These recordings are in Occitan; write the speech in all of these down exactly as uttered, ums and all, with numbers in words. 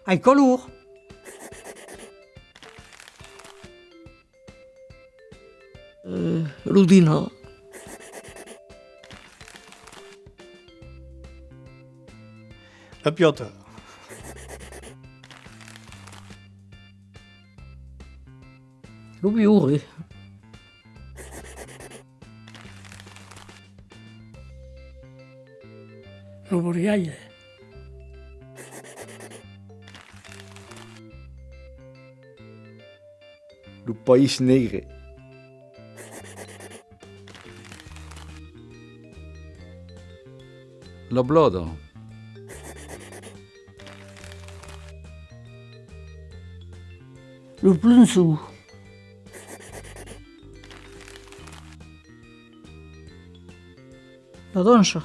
Ai color. Eh, lo dinar. La piòta. Lo viure. Lo borgalhe. Lo país negre. La blòda. Lo plonçon. La dança.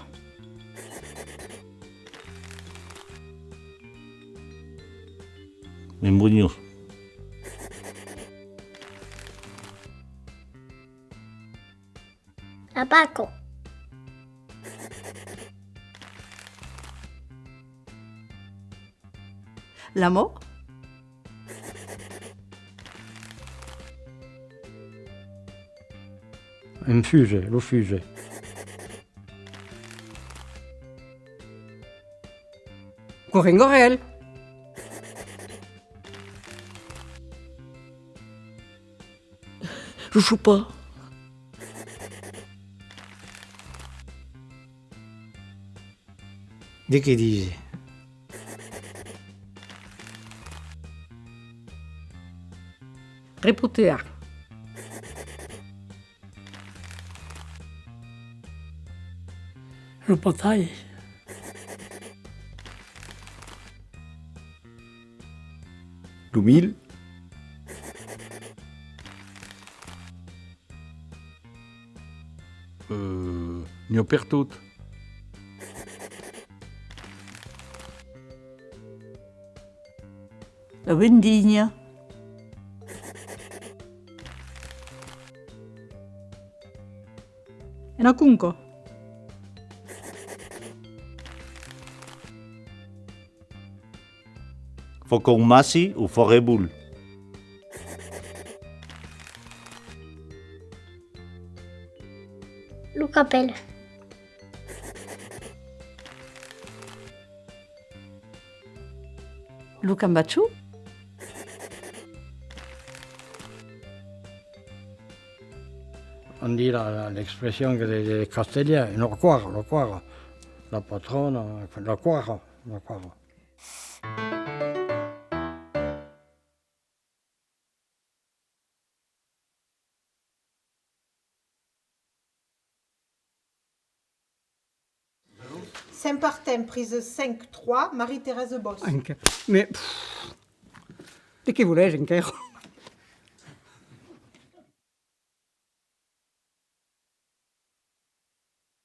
Membrunhós. La paca. L'amor. Un fuge, lo fuge. Corrent gorèl. Lo sopar. De qué dise? Repotear. Lo patai. Lo milh. Euh, n'i a pertot. La vendinha. Una conca. Faucon maci o fòrre bol. Lo capèl. Lo cambacho. On dit la, la, l'expression que de, de Castella, una quara, la quara. La patrona, enfin, la quara, la quara. Sent Martin, prise cinq trois, Marie-Thérèse Bosse. Enca-, mais, pff, de qué volètz encara?